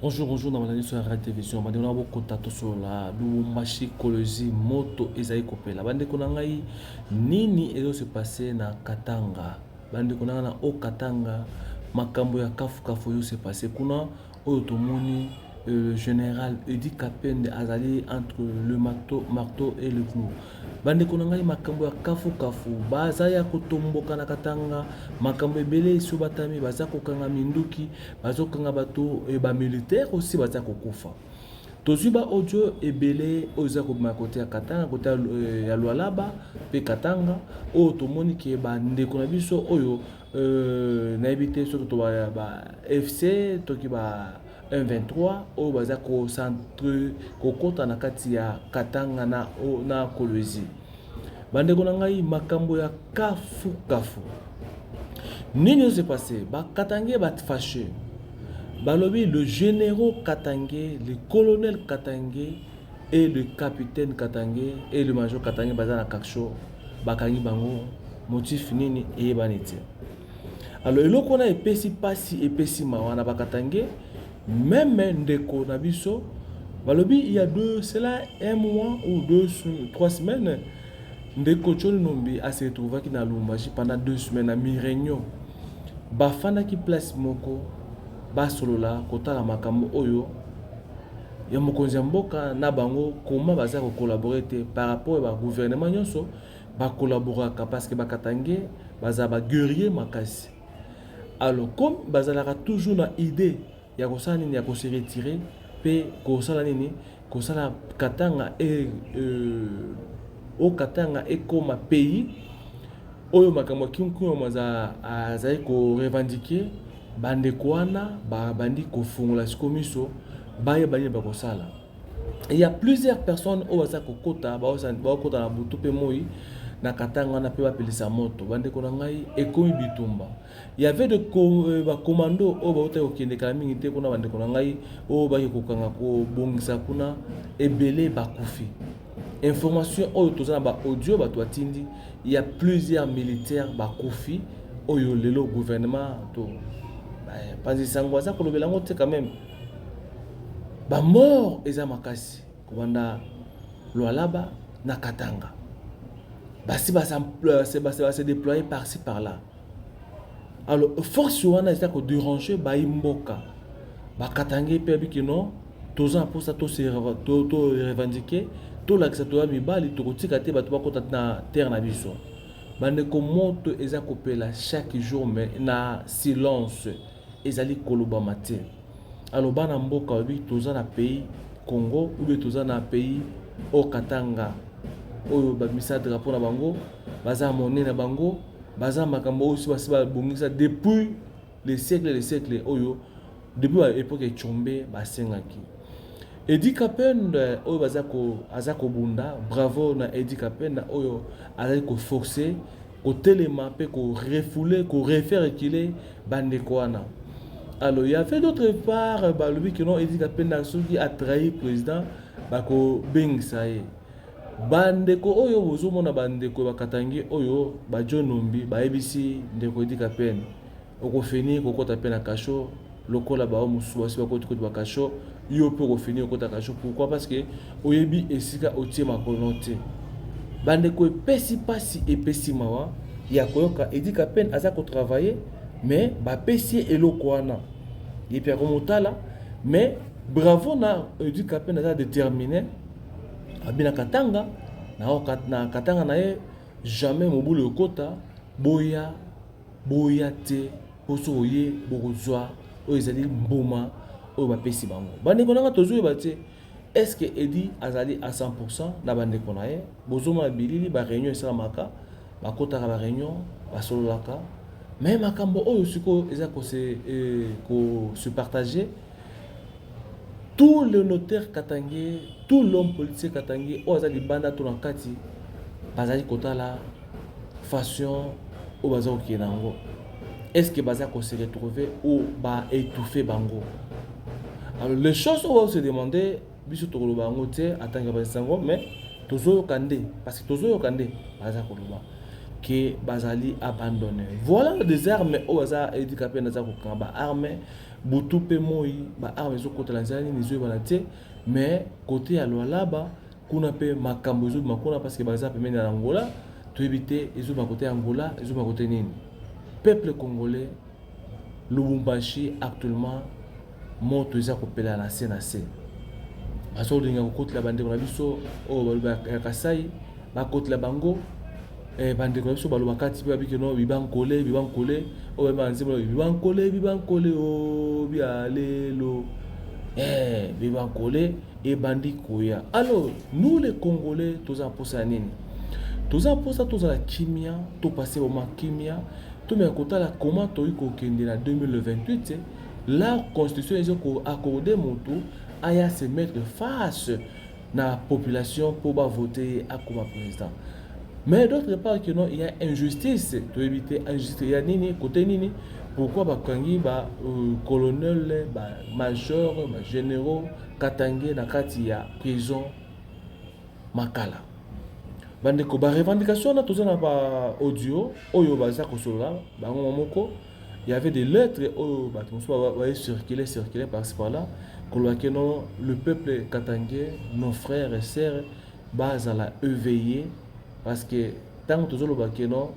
Bonjour, bonjour, na balandi ya Radio Télévision. Bandeko na bokota tosolola Lubumbashi, Kolwezi, moto ezali kopela. Bandeko na ngai, nini ezo se passer na Katanga? Bandeko na ngai na o Katanga, makambo ya kafu kafu ezo se passer kuna. Oyo tomoni le général Eddy Kapende azali entre le marteau et le clou. Bandeko na ngai, makambo ya kafu kafu baza ya kotomboka na Katanga, makambo ebele esobatami, baza kokanga minduki, bazokanga bato e bamilitaire aussi baza kokufa. Tozwi ba audio ebele oyo eza kobima kote ya Katanga, kote ya Lualaba mpe Katanga, oyo tomoni ke bandeko na biso oyo nayebi te soki to ba FC toki ba M23 oyo baza kocentre kokota na kati ya Katanga na Kolwezi. Bandeko na ngai, makambo ya kafu kafu, nini oyo se passe? Bakatange bafâché, balobi le généraux Katange, le colonel Katange et le capitaine Katange et le major Katange baza na cachot, bakangi bango, motif nini eyebani te. Alors eloko wana epesi mpasi, epesi mawa na bakatange. Même ndeko na biso balobi il y a deux cela un mois ou 2, 3 semaines, ndeko John Numbi ase retrouvaki na Lubumbashi pendant 2 semaines na mi réunion, bafandaki place moko, basolola kotala makambo oyo ya mokonzi ya mboka na bango, koma baza kocollaborer te par rapport ya bagouvernement nyonso bakolaboraka, parce que bakatange baza baguerrier makasi. Alors comme bazalaka toujours na idée ya kosala nini, ya kose retirer mpe kosala nini, kosala Katanga e o Katanga ekoma pays oyo makambo ya Kyungu azali korevendiquer, bandeko wana babandi kofungola sikoyo miso, bayeba nini bakosala. Il y a plusieurs personnes oyo baza kokota, bakota na butu mpe moi na Katanga wana mpe bapelisa moto. Bandeko na ngai, ekomi bitumba. Il y avait de bacommando oyo bautaki kokende kala mingi te kuna. Bandeko na ngai, oyo baki kokanga, kobongisa kuna, ebele bakufi. Information oyo toza na baaudio bato batindi, il y a plusieurs militaires bakufi, oyo lelo gouvernement to panzi sango aza kolobela yango te. Quand même bamort eza makasi kobanda Lualaba na Katanga, basi base déployer par-ci par-là. Alors force wana eza kodéranger bayi mboka bakatange mpe abiki non, toza na mposa to revendiquer, tolakisa toya mibali, tokotika te bato bakota na terre na biso. Bandeko, moto eza kopela chaque jour, mais na silence, ezali kolobama te. Alors bana mboka balobi toza na pays Congo ou bien toza na pays oyo Katanga, oyo babimisa drapeau na bango, baza monnaie na bango, baza makambo oyo si basi babongisa depuis les siècles, les siècles, oyo depuis baépoque ya Tshombe basengaki. Eddy Kapend oyo baza ko aza kobunda, bravo na Eddy Kapend oyo azali koforcer kotelema mpe korefouler, korefaire reculer bandeko wana. Alors il y avait d'autre part balobi ke non, Eddy Kapend soki atrahi président, bakobengisa ye. Bandeko oyo bozomona, bandeko bakatangi oyo baJohn Numbi, bayebisi ndeko Eddy Kapend: okofini kokota mpe na cachot lokola bao mosusu basi bakoti koti bacachot, yo mpe okofini okota cachot. Pourquoi? Parce que oyebi esika otie makolo te. Bandeko, epesi mpasi, epesi mawa ya koyoka Eddy Kapend aza kotravailler, mais bapesi ye eloko wana, ye mpe akomotala. Mais bravo na Eddy Kapend, aza déterminé, abi na Katanga, na Katanga na ye jamais mobulu ekota. Boya, boya te, mpo soki oye bokozwa oyo ezali mbuma oyo bapesi bango. Bandeko nanga, tozoyeba te est ce que Eddy azali à 100 na bandeko na ye. Bozomona bilili, baréunion esalamaka, bakotaka baréunion, basololaka, mais makambo oyo sikoyo eza kose eh, partager. Tout le notaire katangais, tout l'homme politique katangais oyo aza libanda to na kati, bazali kotala façon oyo baza kokende yango. Est ce que baza kose retrouver ou baétouffe bango? Alors les choses oyo se demander, biso tokoloba yango te atangi basango, mais tozoyoka nde, parce que tozoyoka nde baza koloba ke bazali abandonné. Voilà des armes oyo baza, Eddy Kapend aza kokanga baarme. Butu mpe moi ba armes ezokota na nzela nini ezoyebana te. Mais côté ya Lualaba kuna mpe makambo ezobima kuna, parce que baza pembeni ya Angola. Toyebi te ezobima côté ya Angola, ezobima côté nini. Peuple congolais, Lubumbashi actuellement moto eza kopela na se na se. Bazolinga kokotela bandeko na biso oyo baloba ya Kasai, bakotela bango. Bandeko na biso baloba kati mpe babiki no bibankole bibankole oyo bayeba nzembo bibankole bibankole o bia lelo, bibankole ebandi koya. Alors nous les Congolais, toza mposa ya nini? Toza mposa tozala kimia, topase boma kimia, tomeka kotala comment toyi kokende na 2028. La constitution eza koaccorde motu aya se mettre face na population mpo bavote ye akoma président. Mais d'autre part que non, il y a injustice. Toyebi te injustice ya nini, côté nini. Pourquoi bakangi ba colonel, ba major, ba généraux katangais na kati ya prison Makala? Bandeko, barevendication wana, toza na ba audio oyo baza kosolola bango moko. Il y avait des lettres oyo bato mosusu baye circuler circuler par-ci par-là, koloba ke non, le peuple katangais, nos frères et sœurs, bazala éveillé, parce que ntango tozoloba ke non,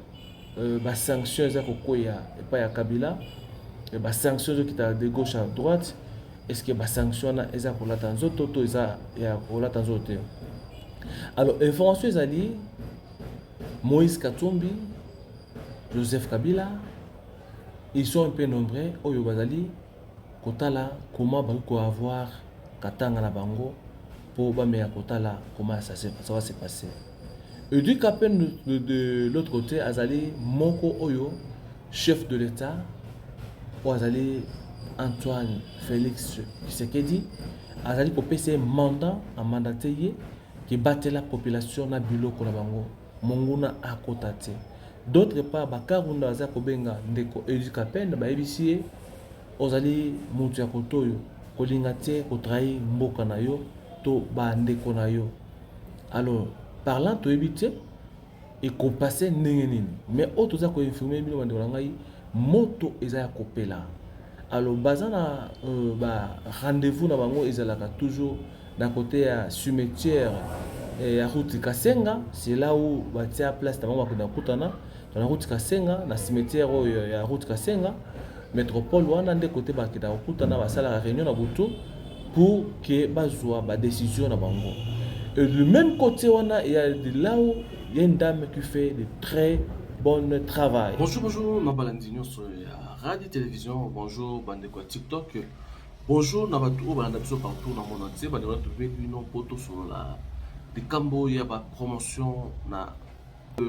basanction eza kokwea epai ya Kabila, basanction ezokita de gauche à droite. Est ce que basanction wana eza kolata nzoto to eza ya kolata nzoto te? Alors information ezali, Moïse Katumbi, Joseph Kabila, ils sont un peu nombreux oyo bazali kotala comment bakoki koavoir Katanga na bango mpo bameka kotala comment ça va se passer. Edwy Kapend, de l'autre côté, azali moko oyo chef de l'État oyo azali Antoine Félix Tshisekedi azali kopesa ye mandat, amandate ye kebatela population na biloko na bango, monguna akota te. D'autre part, bakarunda baza kobenga ndeko Edwy Kapend, bayebisi ye: ozali moto ya koto oyo kolinga te kotrahir mboka na yo to bandeko na yo. Alors parlant, toyebi te ekopase ndenge nini, mais oyo toza koinforme bino, bandeko na ngai, moto eza ya kopela. Alors baza na ba rendez-vous na bango ezalaka toujours na côté ya cimetière ya route Kasenga. C'est là où batia place na bango, bakenda kokutana na route Kasenga, na cimetière oyo ya route Kasenga métropole wana nde côté bakenda kokutana. Basalaka réunion na butu pour ke bazwa badécision na bango. Et du même côté wana, il y a de là où il y a une dame qui fait de très bon travail. Bonjour, bonjour na balandi nyonso ya radio télévision. Bonjour bandeko ya TikTok, bonjour na bato oyo balanda biso partout na monde entier. Bandeko na, tobengi bino mpo tosolola likambo ya bapromotion na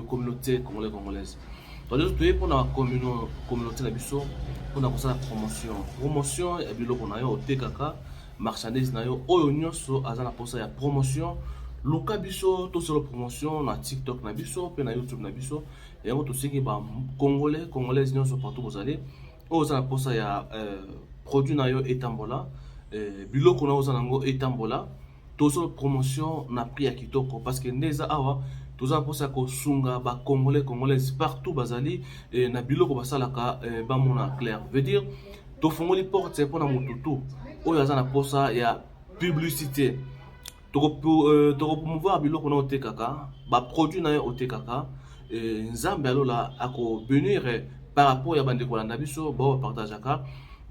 communauté congolais, congolaise. Toye mpona communauté na biso mpona kosala promotion, promotion ya biloko na yo otekaka, marchandise na yo. Oyo nyonso aza na mposa ya promotion, luka biso tosala promotion na TikTok na biso mpe na YouTube na biso. Yango tosengi bacongolais, congolaise nyonso partout bozali, oyo oza na mposa ya produit na yo etambola, biloko na yo oza nango etambola, tozosala promotion na prix ya kitoko, parce que nde eza awa toza na mposa ya kosunga bacongolais, congolaise partout bazali, na biloko basalaka, bamona clair. Veut dire tofungoli porte mpona motu tu oyo aza na mposa ya publicité. Tokopromouvoir biloko na otekaka, baproduit na yo otekaka. Nzambe alola akobénir par rapport ya bandeko balanda biso, bao bapartageaka,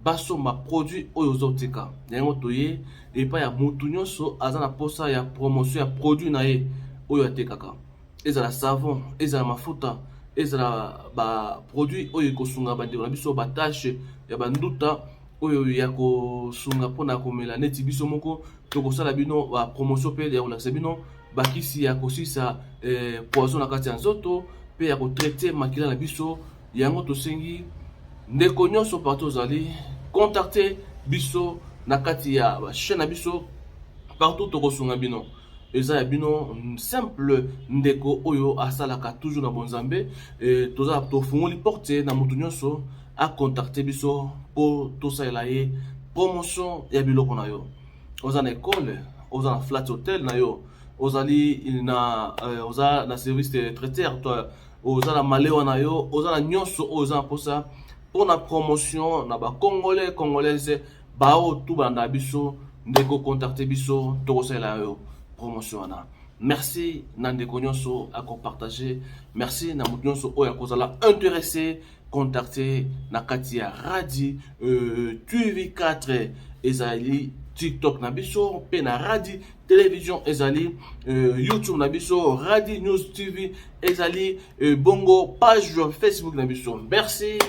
basomba produit oyo ozoteka. Yango toye epai ya motu nyonso aza na mposa ya promotion ya produit na ye oyo atekaka, ezala savon, ezala mafuta, ezala baproduit oyo ekosunga bandeko na biso, batache ya banduta oyo ya kosunga mpona komela. Neti biso moko tokosala bino bapromotion mpe ya kolakisa bino bakisi ya kosisa poison na kati ya nzoto mpe ya kotraite makila na biso. Yango tosengi ndeko nyonso partout ozali, contacte biso na kati ya bachaîne na biso partout, tokosunga bino. Eza ya bino simple ndeko oyo asalaka toujours na bonzambe. Toza tofungoli porte na motu nyonso acontacte biso mpo tosalela ye promotion ya biloko na yo. Oza na ekole, oza na flat hotel na yo, ozali na oza na service de traiteur, to oza na malewa na yo, oza na nyonso oyo oza na mposa. mpona promotion na ba congolais congolaise baoyo tu balanda biso. Ndeko, contacte biso, tokosalela yo promotion wana. Merci na ndeko nyonso akopartage, merci na moto nyonso oyo akozala intéressé. Contacte na kati ya Radi TV4, ezali TikTok na biso, mpe na Radi Télévision, ezali YouTube na biso, Radi News TV ezali bongo page Facebook na biso. Merci.